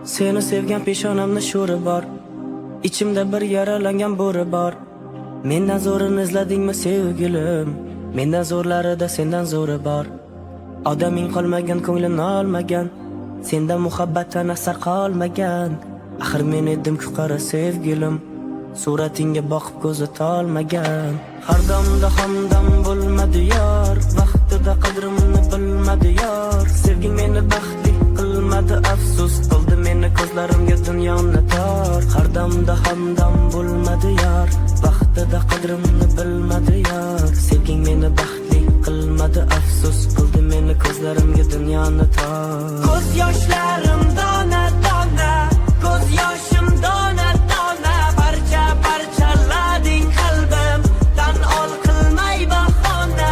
Seni sevgan peshonamda sho'ri bor, ichimda bir yaralangan bo'ri bor. Mendan zo'rini izladingmi, sevgilim? Mendan zo'rlarida sendan zo'ri bor. Odaming qolmagan, ko'nglimni olmagan. Senda muhabbatdan asar qolmagan. Axir men edim-ku, qara, sevgilim, suratingga boqib ko'zi tolmagan. Har damda hamdam bo'lmadi yor, vaqtida qadrimni bilmadi yor. Sevging meni baxtli qilmadi, afsus, qildi meni ko'zlarimga dunyoni tor. Har damda hamdam bo'lmadi yor, vaqtida qadrimni bilmadi yor. Sevging meni baxtli qilmadi, afsus, qildi meni ko'zlarimga dunyoni tor. Ko'z yoshlarim dona dona, ko'z yoshim dona dona. Parcha parchalading qalbim, tan ol, qilmay bahona.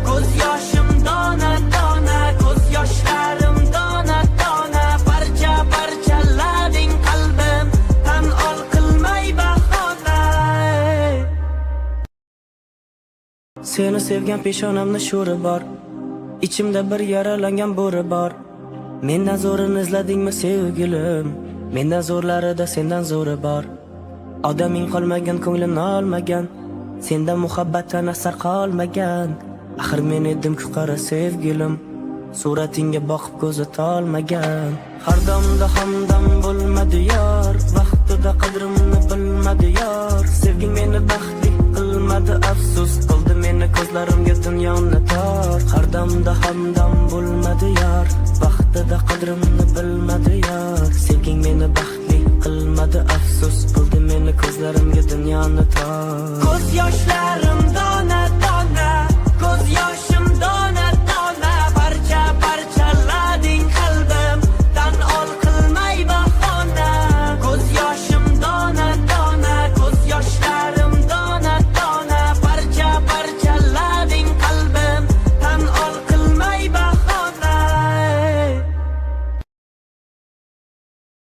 Ko'z yoshim dona dona, ko'z yoshlarim dona dona. Parcha parchalading qalbim, tan ol, qilmay bahona. Seni sevgan peshonamda sho'ri bor, ichimda bir yaralangan bo'ri bor. Mendan zo'rini izladingmi, sevgilim? Mendan zo'rlarida sendan zo'ri bor. Odaming qolmagan, ko'nglimni olmagan. Senda muhabbatdan asar qolmagan. Axir men edim-ku, qara, sevgilim, suratingga boqib ko'zi tolmagan. Har damda hamdam bo'lmadi yor, vaqtida qadrimni bilmadi yor. Sevging meni baxtli qilmadi, afsus, qildi meni ko'zlarimga dunyoni tor. Har damda hamdam bo'lmadi yor, vaqtida qadrimni bilmadi yor.